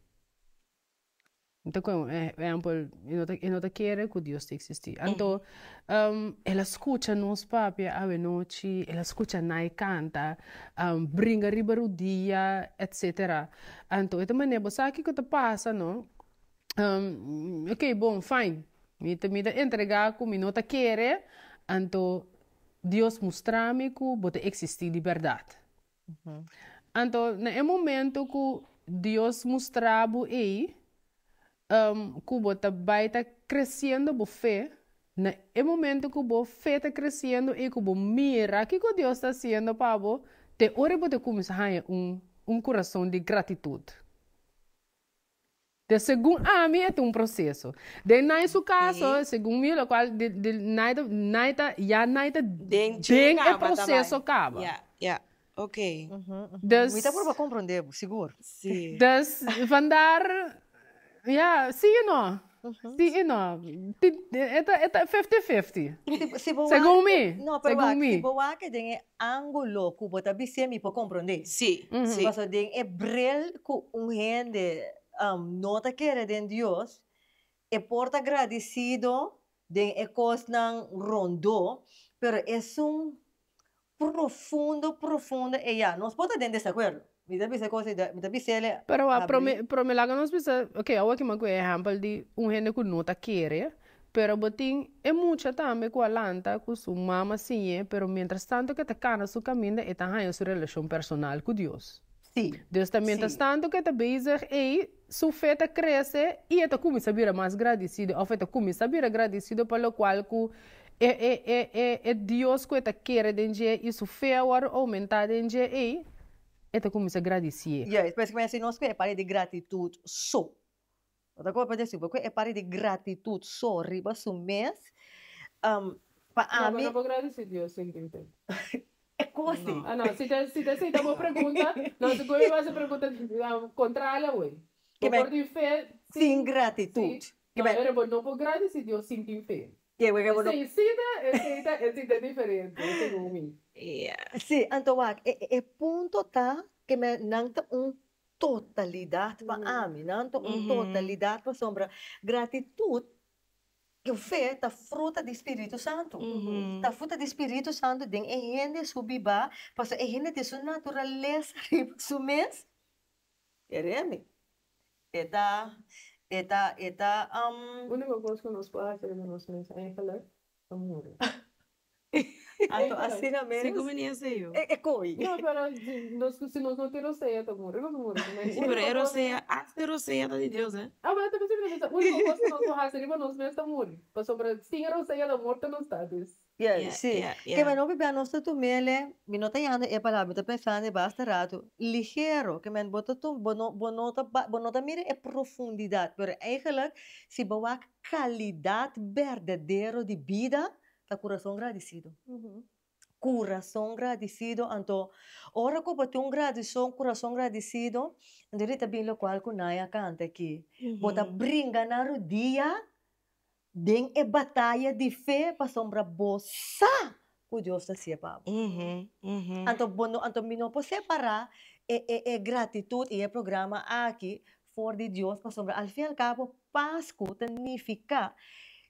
Mi ta kohe un ehèmpel, e no ta, e no ta kere ku Dios ta eksistí. Anto, el a skucha nos papia awenochi, el a skucha Nay kanta, bringa riba rudia, etsetera. Anto e ta manera, bo sa kiko ta pasa no? Ok, bon, fine, mi ta, mi ta entregá ku mi no ta kere, anto Dios mustra mi ku bo ta eksistí di bèrdat. Anto na e momento ku Dios mustra bo ei, ku bo ta bai ta kresiendo bo fe, na e momento ku bo fe ta kresiendo i ku bo mira kiko Dios ta hasiendo pa bo, te ora bo ta kuminsá haña un un kurason di gratitut. De segun ami e ta un proseso. Den Nay su kaso, segun mi, lokual di di Nay ta Nay ta ya Nay ta Den den e proseso kaba. Ya, ya, ok. Dus. Mi ta purba komprondé bo, sigur. Si. Dus vandaar, ya, si i no. Si i no. Ti e ta e ta fifty fifty. Si bo wak. Segun mi, No, pero segun wak, mi. si bo wak den e ángulo ku bo ta bis'é mi por komprondé. Si, si. Pasobra den e bril ku un hende no ta kere den Dios, e por ta gradisido den e kosnan rondó, pero esun profundo, profundo e ya, nos por ta den desakuerdo. Mi ta bisa e kos ei, mi ta bis'el e Pero wak, habrí. prome, prome laga nos bisa, ok, awor ki mi a kohe ehèmpel di un hende ku no ta kere, pero bo tin e mucha tambe ku a lanta ku su mama siñ'é, pero mientras tanto ku e ta kana su kaminda e ta haña su relashon personal ku Dios. Sí, Dus ta mientras sí. tanto ku e ta bezig ei, su fe ta krese i e ta kuminsá bira mas gradisido òf e ta kuminsá bira gradisido pa lokual ku e e e e e Dios ku e ta kere den dje i su fe a wòrdu oumentá den dje ei, e ta kuminsá gradisié. Juist, pues ku si nos ku e parti di gratitut so, bo ta kopa desi, bo ku e parti di gratitut so riba su mes, pa No, ami. bo no por gradisí Dios sin tin fe. E kos si. Ah no, si ta si ta esei ta bo pregunta, no si ku mi bo hasi pregunta kontrali awor. Bo por tin fe Sin sin gratitut. Si, no, pero bo no por gradisí Dios sin tin fe. Esei si ta, esei ta, esei ta diferente, segun mi. Sí, anto wak, e e punto ta ke me nan ta un totalidat pa ami, nan ta un totalidat pasobra gratitut ku fe ta fruta di Spiritu Santu, ta fruta di Spiritu Santu den e hende su bibá, pasobra e hende tin su naturalesa riba su mes, kere mi, e ta, e ta, e ta. Úniko kos ku nos por hasi riba nos mes eigenlijk ta muri. Anto asina mes. Segun mi ni esei yo. E koi. No, pero nos si nos no tin rosea ta muri, nos muri. Si, pero e rosea, hasta e rosea ta di Dios, eh. Ah, pero ta bisa mi ta bisa úniko kos ku nos por hasi riba nos mes ta muri. Pasobra sin e rosea ta morto nos ta, dus. Yeah, si. Ke men hopi bia nos ta tum'el, mi no ta yanda e palabra, mi ta pensando e basta rato, ligero, ke men bo ta tum, bo no, bo no ta bo no ta mira e profundidat, pero eigenlijk si bo wak kalidat berdadero di bida, ta kurason gradisido. Kurason gradisido, anto ora ku bo tin un gradison, kurason gradisido, anto ta bin lokual ku Naya kanta aki, bo ta bringa na rudia Den e bataya di fe pasobra bo sa ku Dios ta hasié pa bo. Anto bo no, anto mi no por separá e e e gratitut i e programa aki for di Dios pasobra al fin al kabo Pasku ta nifiká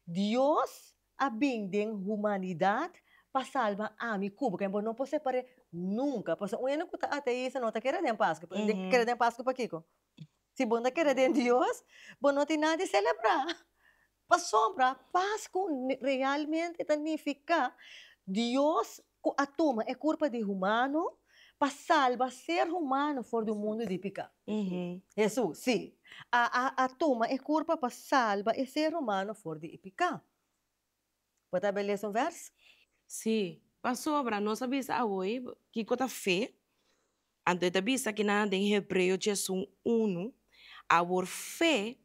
Dios a bin den humanidat pa salba ami ku bo. Bo no por separ'é nunka pasobra un hende ku ta ateista no ta kere den Pasku. Kere den Pasku pakiko? Si bo no ta kere den Dios, bo no tin nada di selebrá. Pasobra Pasku realmente ta nifiká Dios ku a tuma e kurpa di humano Pa salba ser humano for di un mundu di piká. Hesus, sí, a a a tuma e kurpa pa salba e ser humano for di e piká. Bo ta bel lesa un vèrs? Sí, pasobra nos a bisa awor kiko ta fe, anto e ta bisa kinan den Hebreo diesun unu, Awor fe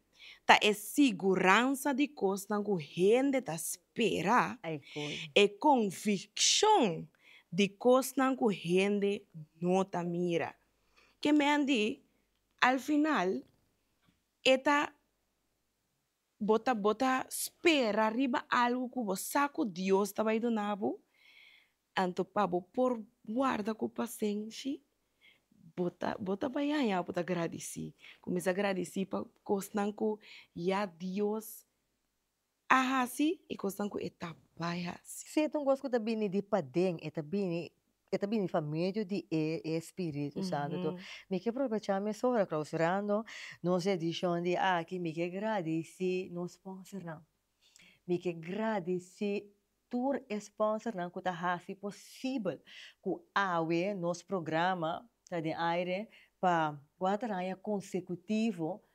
ta e siguransa di kosnan ku hende ta spera, e konvikshon di kosnan ku hende no ta mira. Ke men di, al final e ta bo ta bo ta spera riba algu ku bo sa ku Dios ta bai duna bo, anto pa bo por warda ku pasenshi bo ta bo ta bai haña bo ta gradisí. Kuminsá gradisí pa kosnan ku ya Dios a hasi i kosnan ku e ta bai hasi. Si e ta un kos ku ta bini di paden, e ta bini e ta bini pa medio di e e Spiritu Santu. To mi ke probechá mesora klausurando nos edishon di aki, mi ke gradisí nos sponsornan. Mi ke gradisí tur e sponsornan ku ta hasi posibel ku awe nos programa ta den aire pa kuater aña konsekutivo.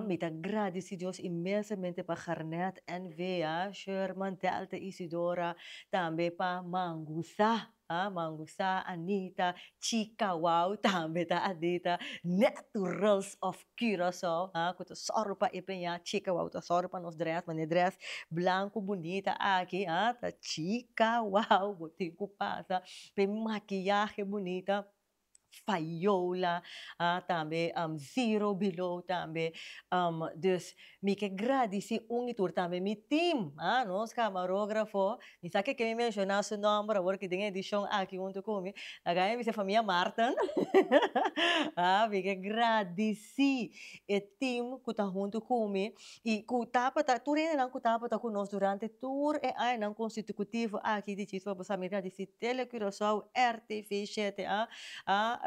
Mi ta gradisí Dios inmensamente pa Garnet NV, Sherman, Delta Isidora, tambe pa Mangusa. Mangusa, Anita, Chica Wow tambe ta Anita, Naturals of Curaçao, ku ta sòru pa e peña, Chica Wow ta sòru pa nos dress, manera dress blanku bunita aki, ta Chica Wow, bo tin ku pasa pa e makiyahe bunita. Fayola, tambe Zero Below tambe. Dus mi ke gradisi un i tur tambe mi team, nos kamarografo, mi sa ke ke mi menshoná su nòmber awor ki den edishon aki huntu ku mi, laga mi bisa famia Marten, mi ke gradisi e team ku ta huntu ku mi i ku tabata, tur hendenan ku tabata ku nos durante tur e añanan konstitukutivo aki di Chispa Bosa mi gradisi Tele Curaçao, RTV shete a, a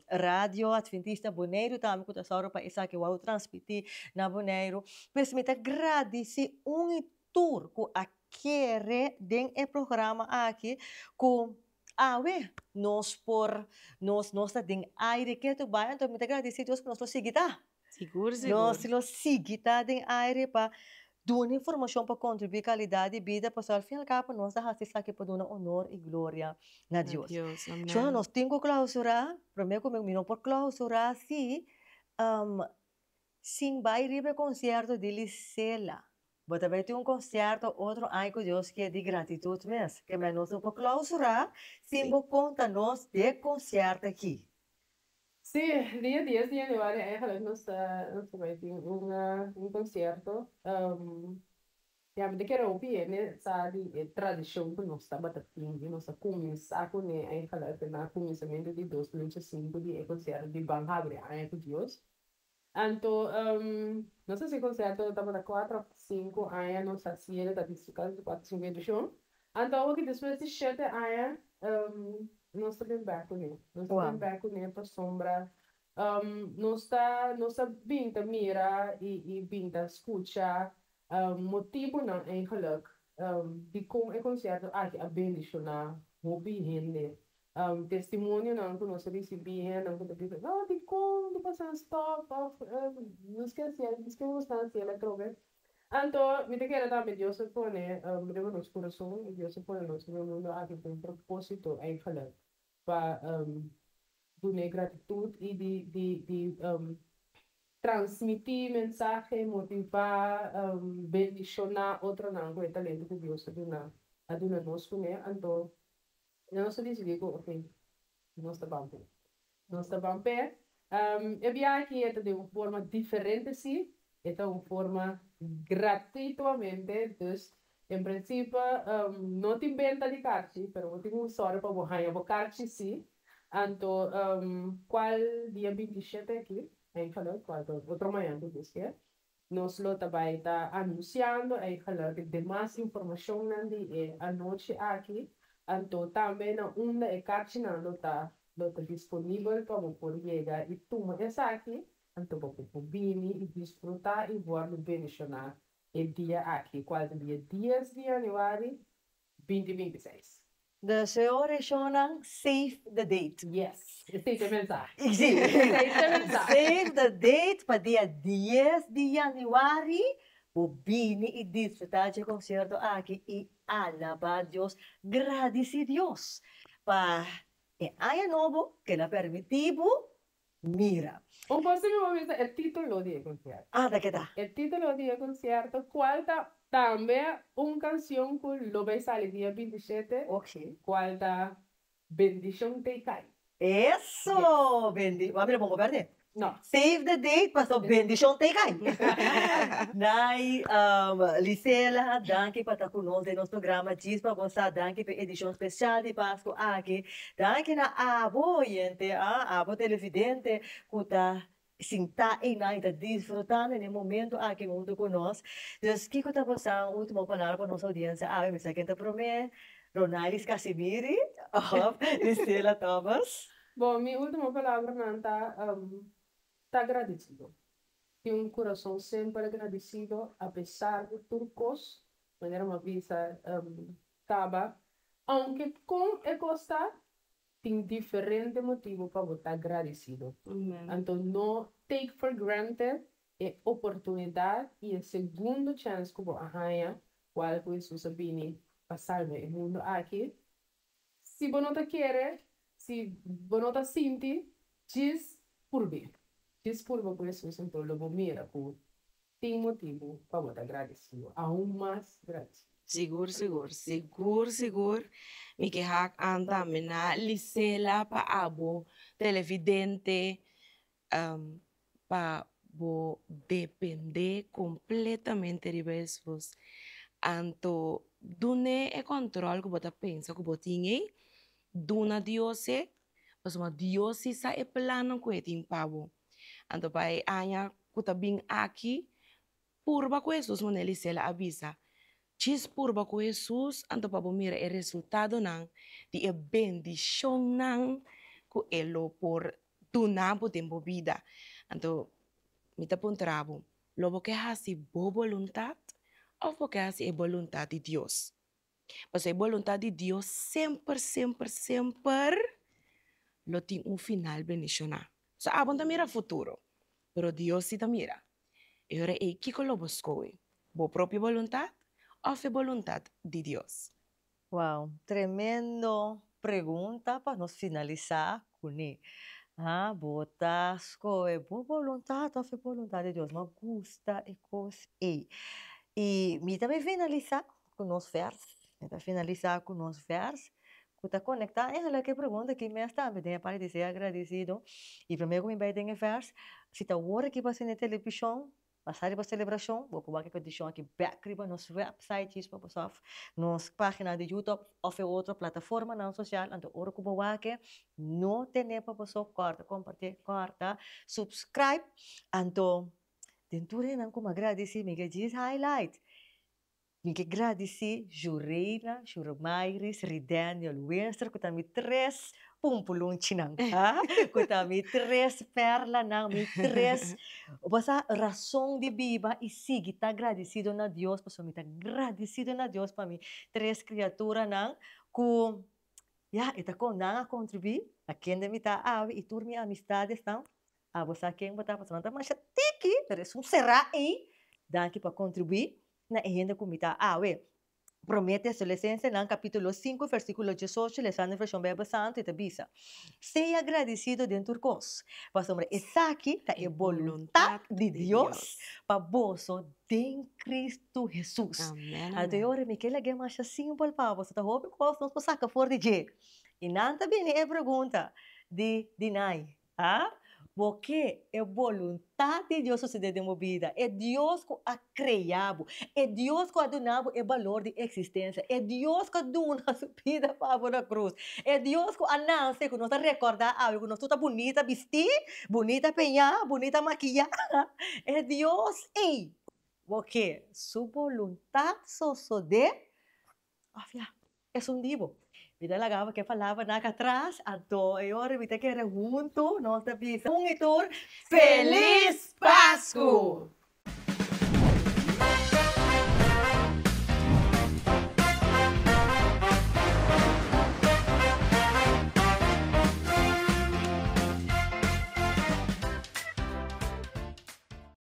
Radio Adventista Boneiru tambe ku ta sòru pa esaki wou transmití na Boneiru. Pues mi ta gradisi un i tur ku a kere den e programa aki ku awe nos por nos nos ta den aire ketu bai anto mi ta gradisi Dios ku nos lo sigui ta. Sigur, sigur. Nos lo sigui ta den aire pa duna informashon pa kontribuí kalidat di bida pasobra al fin al kabo nos ta hasi esaki pa duna honor i gloria na Dios. Dios, amen. Shona nos tin ku klausurá, promé ku mi no por klausurá si sin bai riba e konsierto di Lisela. Bo ta bai tin un konsierto otro aña ku Dios ke di gratitut mes. Ke men nos no por klausurá sin bo konta nos di e konsierto aki. Sí, dia dies di januari eigenlijk nos ta nos ta bai tin un un concierto. Ya mi ta kere hopi hende sa di e tradishon ku nos tabata tin i nos a kuminsá kuné eigenlijk na kuminsamentu di 2005 di e concierto di Ban Habri Aña ku Dios. Anto nos hasi e concierto tabata kuater òf sinku aña nos hasié ta di kasi kuater sinku edishon. Anto awoki despues di shete aña nos ta bin bek kuné. Nos ta bin bek kuné pasobra nos ta nos ta bin ta mira i bin ta skucha motibunan eigenlijk dikon e konsierto aki a bendishoná hopi hende. Testimonionan ku nos a risibí, hendenan ku ta bisa, No, dikon di pasa stòp òf nos ke hasié, nos ke gusta hasié atrobe. Anto mi ta kere tambe Dios a pone riba nos kurason i Dios a pone nos riba e mundu aki ku un propósito eigenlijk pa dun'é gratitut i di di di transmití mensahe, motivá, bendishoná otronan ku e talento ku Dios a duna a duna nos kuné. Anto nos a disidí ku oke nos ta ban p'e. Nos ta ban p'e. E biaha aki e ta den un forma diferente sí, e ta un forma gratuitamente, dus en principe no tin benta di karchi, pero bo tin un sòru pa bo haña bo karchi sí. Anto kual dia 27 aki, eigenlijk, kual ta otro mañan ku Dios kier, nos lo ta bai ta anunsiando eigenlijk demas informashonnan di e anochi aki, anto tambe na unda e karchinan lo ta lo ta disponibel pa bo por yega i tuma esaki, anto bo por bini i disfrutá i wòrdu bendishoná e dia aki, kual ta dia 10 di yanüari 2026. Dus e ora shonnan, save the date. Yes, esei ta e mensahe. Sí. Esei ta e mensahe. Save the date pa dia dies di yanüari bo bini i disfrutá dje konsierto aki i alabá Dios, gradisí Dios pa e aña nobo ku el a permití bo mira. Un kos ku mi por bisa e título di e konsierto. Ah, ta keda. E título di e konsierto kual ta tambe un kanshon ku lo bai sali dia bintishete. Ok. Kual ta Bendishon Tei Kai. Eso! Bendi, wak mira bon bo perde. No. Save the date paso bendishon tei kai. Nai, Lisela, danki pa ta ku nos den nos programa Djis pa Bo Sa. Danki pa e edishon spesial di Pasku aki. Danki na abo oyente, abo televidente ku ta sintá einan i ta disfrutando den e momento aki huntu ku nos. Dus kiko ta bosa ultimo palabra pa nos oudiensia awe? Mi sa ken ta promé, Ronailis Casimiri òf Lisela Thomas? Bon, mi ultimo palabranan ta, ta gradisido. Tin un kurason semper gradisido apesar di tur kos, manera mi a bisa kaba, ounke kon e kos ta, Tin diferente motibu pa bo ta gradisido. Anto no take for granted e oportunidat i e segundo chèns ku bo a haña kual ku Hesus a bini pa salba e mundu aki. Si bo no ta kere, si bo no ta sinti, djis purbe. Djis purba ku Hesus anto lo bo mira ku Tin motibu pa bo ta gradisido, aun mas gradisido. Sigur sigur sigur sigur mi ke hak an tambe na Lisela pa abo televidente pa bo depende completamente riba Hesus anto dun'e e control ku bo ta pensa ku bo tin ei duna Dios e pasobra Dios si sa e plannan ku e tin pa bo. Anto pa e aña ku ta bin aki, purba ku Hesus manera Elisela a bisa. Djis purba ku Hesus, anto pa bo mira e resultadonan di e bendishonnan ku e lo por duna bo den bo bida. Anto mi ta puntra bo, lo bo ke hasi bo boluntat òf bo ke hasi e boluntat di Dios? Pasobra e boluntat di Dios semper, semper, semper lo tin un final bendishoná. So abo no ta mira futuro, pero Dios si ta mira. E ora ei kiko lo bo skohe? Bo propio boluntat òf e boluntat di Dios? Wow, tremendo pregunta pa nos finalisá kuné. Ha, bo ta skohe bo boluntat òf e boluntat di Dios? Mi a gusta e kos ei. I mi ta bai finalisá ku nos vèrs, mi ta finalisá ku nos vèrs ku ta konektá eigenlijk e pregunta aki mes tambe den e parti di ser agradesido. I promé ku mi bai den e vèrs, si ta wor aki pa sende televishon, pasa riba selebrashon, bo por wak e petishon aki bèk riba nos wèpsait djis-pa-bo-sòf, nos página di YouTube òf e otro plataformanan sosial. Anto ora ku bo wak e, no tene pa boso kòrta kompartí, kòrta subscribe. Anto den tur esnan ku mi a gradisí mi ke djis highlight. Mi ke gradisí Jureina, Juremairis, Ridaniel Winster ku ta mi tres pumpulunchinan, ha, ku ta mi tres pèrlanan, mi tres, bo sa, rason di biba i sigui ta gradisido na Dios pasobra mi ta gradisido na Dios pa mi tres kriaturanan ku, ya, e ta kon nan a kontribuí na kende mi ta awe i tur mi amistadesnan. Abo sa ken bo ta pasobra nan ta masha tiki, pero esun será ei, danki pa kontribuí. na e hende ku mi ta awe. Promé Tesalonicensenan kapítulo sinku versíkulo diesocho lesando e vershon Beibel Santu e ta bisa, Sea gradisido den tur kos, pasobra esaki ta e boluntat di Dios pa boso den Kristu Hesus. Anto e ora mi ke lag'é masha simpel pa boso, ta hopi kos nos por saka for di dje. I nan ta bini e pregunta di Dinai, Ha? Bo ke e boluntat di Dios sosodé den bo bida? E Dios ku a krea bo, e Dios ku a duna bo e balor di eksistensia, e Dios ku a duna su bida pa bo na krus, e Dios ku a nase ku nos ta rekordá awe ku nos tur ta bunita bistí, bunita peñá, bunita makiyá, e Dios ei, bo ke su boluntat sosodé? Òf ya, Esun di bo. Mi ta laga bo ke palabranan ak atras, anto e ora mi ta kere huntu nos ta bisa un i tur, Felis Pasku!